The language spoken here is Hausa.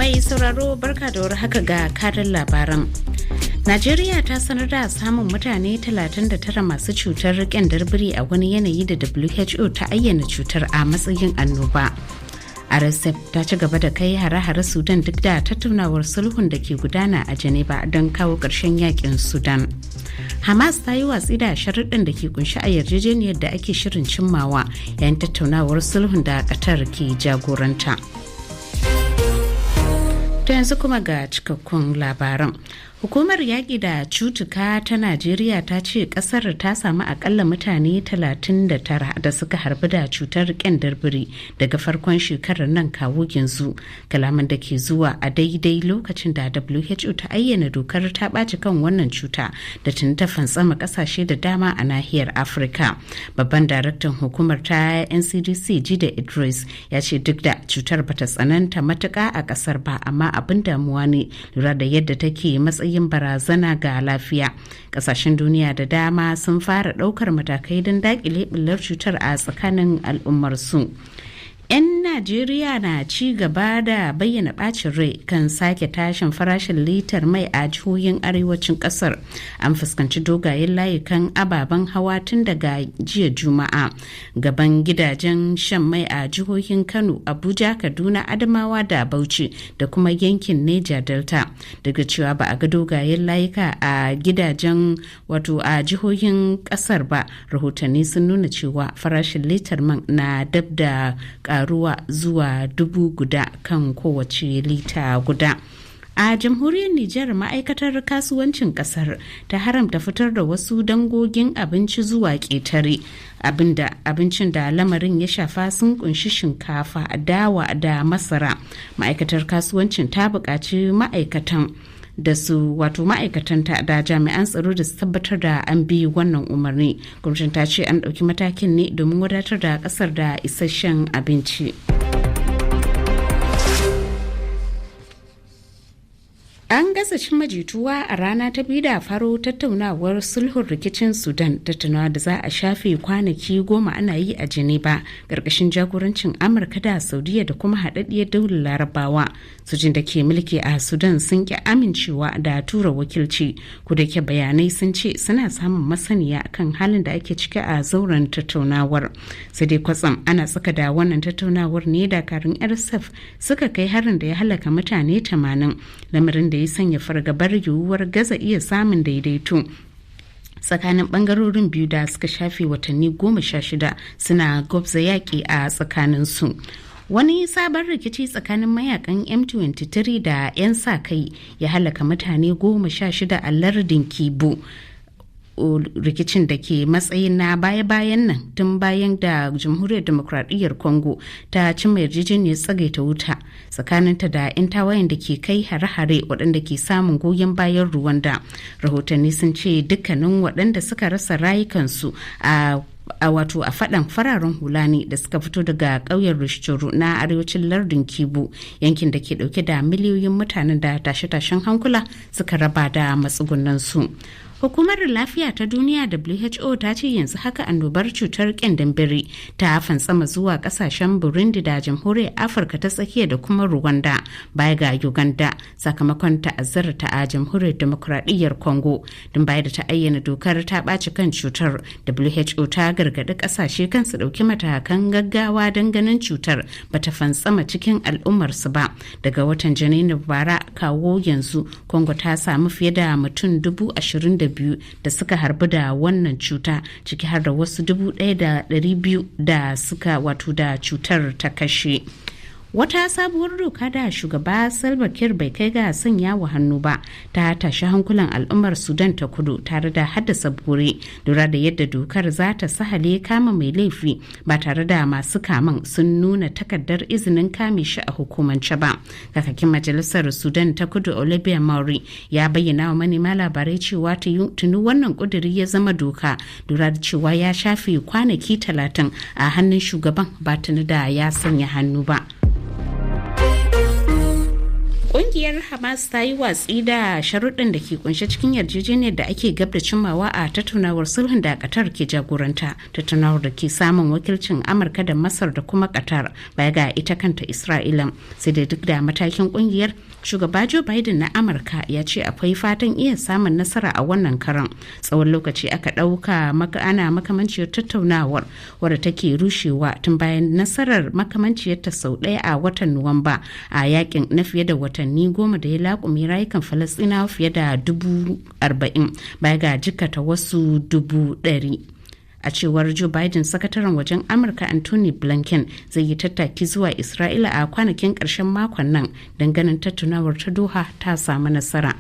Mai sauraro, barka da haka, ga karin labaran. Najeriya ta sanar da samun mutane 39 masu cutar kyandar biri a wani yanayi da WHO ta ayyana cutar a matsayin annoba. RSF ta ci gaba da kai hare-hare Sudan duk da tattaunawar sulhun da ke gudana a Geneva don kawo ƙarshen yakin Sudan. Hamas ta yi watsi da sharuɗin da ke kunshi a yarjejeniyar da ake shirin cimmawa yayin tattaunawar sulhun da Qatar ke jagoranta. Ta yanzu kuma ga cikakkun labaran. Hukumar yaƙi da cutuka ta Najeriya ta ce ƙasar ta samu akalla mutane 39 da suka harbi da cutar ƙyandar biri daga farkon shekarar nan kawo yanzu. Kalaman da ke zuwa a daidai lokacin da WHO ta ayyana dokar ta ɓaci kan wannan cuta da tuni ta fantsama ƙasashe da dama a nahiyar Afirka. Babban daraktan hukumar ta NCDC, Jide Idris, ya ce duk da cutar bata tsananta matuƙa a ƙasar ba, amma abin damuwa ne lura da yadda take matsayin yin barazana ga lafiya. Kasashen duniya da dama sun fara daukar matakai don dakile bullar cutar a tsakanin al'ummarsu. 'Yan Najeriya na ci gaba da bayyana bacin rai kan sake tashin farashin litar mai a jihohin arewacin kasar. An fuskanci dogayen layukan ababen hawa tun daga jiya Juma'a gaban gidajen shan mai a jihohin Kano, Abuja, Kaduna, Adamawa da Bauchi da kuma yankin Neja Delta. Daga cewa ba a ga dogayen layuka a gidajen, wato a jihohin kasar ba, rahotanni sun nuna cewa farashin litar man na dab da karuwa zuwa 1000 kan kowace lita guda. A jamhuriyar Nijar, ma'aikatar kasuwancin kasar ta haramta fitar da wasu dangogin abinci zuwa ƙetare. Abinda abincin da lamarin ya shafa sun kunshi shinkafa, dawa da masara. Ma'aikatar kasuwancin ta buƙaci ma'aikatan da su, wato ma'aikatanta da jami'an tsaro, da su tabbatar da an bi wannan umarni. Gwamnatin ta ce an ɗauki matakin ne domin wadatar da ƙasar da isasshen abinci. An gaza cimma jituwa a rana ta biyu da faro tattaunawar sulhun rikicin Sudan, tattaunawa da za a shafe kwanaki 10 ana yi a Geneva ƙarƙashin jagorancin Amurka da Saudiya da kuma Haɗaɗɗiyar Daular Larabawa. Sojin da ke mulki a Sudan sun ki amincewa da tura wakilci, ko da ke bayanai sun ce suna samun masaniya kan halin da ake ciki a zauren tattaunawar. Sai dai kwatsam ana tsaka da wannan tattaunawar ne dakarun RSF suka kai harin da ya halaka mutane 80, lamarin da ya sanya fargabar yiwuwar gaza iya samun daidaito tsakanin bangarorin biyu da suka shafe watanni 16 suna gwabza yaƙi a tsakaninsu. Wani sabon rikici tsakanin mayakan M23 da 'yan sa kai ya halaka mutane 16 a lardin Kivu, rikicin da ke matsayin na baya-bayan nan tun bayan da Jamhuriyar Demokradiyyar Congo ta cimma yarjejeniyar tsagaita wuta tsakaninta da 'yan tawayen da ke kai hare-hare waɗanda ke samun goyon bayan Rwanda. Rahotanni sun ce dukkanin waɗanda suka rasa rayukansu a wato a fadan fararen hula ne da suka fito daga ƙauyen Rutshuru na arewacin lardin Kivu, yankin da ke dauke da miliyoyin mutanen da tashe-tashen hankula suka raba da matsugunansu. Hukumar Lafiya ta Duniya, WHO, ta ce yanzu haka annobar cutar biri ta fantsama zuwa kasashen Burundi da Jamhuriyar Afirka ta Tsakiya da kuma Rwanda, baya ga Uganda, sakamakon ta'azzara ta a Jamhuriyar Demokuraɗiyyar Congo. Don baya da ta ayyana dokar ta ɓaci kan cutar, WHO ta gargaɗi kasashe kan su ɗauki matakan gaggawa don ganin cutar bata fantsama cikin al'ummarsu ba. Daga watan Janairu bara kawo yanzu, Congo ta samu fiye da mutum 22,000 da suka harbu da wannan cuta, ciki har da wasu 1,200 da suka, wato da cutar ta kashe. Wata sabuwar doka da shugaba Salva Kiir bai kai ga sanya wa hannu ba ta tashi hankulan al'ummar Sudan ta Kudu tare da haddasa bore, lura da yadda dokar za ta sahale kama mai laifi ba tare da masu kaman sun nuna takardar izinin kame shi a hukumance ba. Kakakin majalisar Sudan ta Kudu, Olivia Mauri, ya bayyana wa manema labarai cewa tuni wannan kuduri ya zama doka, lura da cewa ya shafe kwanaki 30 a hannun shugaban ba tuni da ya sanya hannu ba. Kungiyar Hamas ta yi watsi da sharuɗin da ke kunshe cikin yarjejeniyar da ake gab da cimmawa a tattaunawar sulhun da Qatar ke jagoranta, tattaunawar da ke samun wakilcin Amurka da Masar da kuma Qatar baya ga ita kanta Isra'ila. Sai da duk da matakin kungiyar, shugaba Joe Biden na Amurka ya ce akwai fatan iya samun nasara a wannan karan. Tsawon lokaci aka ɗauka ana makamanciyar tattaunawar wadda take rushewa tun bayan nasarar makamanciyar ta sau ɗaya a watan Nuwamba a yakin na fiye da watanni 10 da ya laƙume rayukan Falasɗinawa fiye da 40,000 baya ga jikata wasu 100,000. A cewar Joe Biden, sakataren wajen Amurka Anthony Blinken zai yi tattaki zuwa Isra'ila a kwanakin ƙarshen makon nan ganin tattaunawar ta Doha ta samu nasara.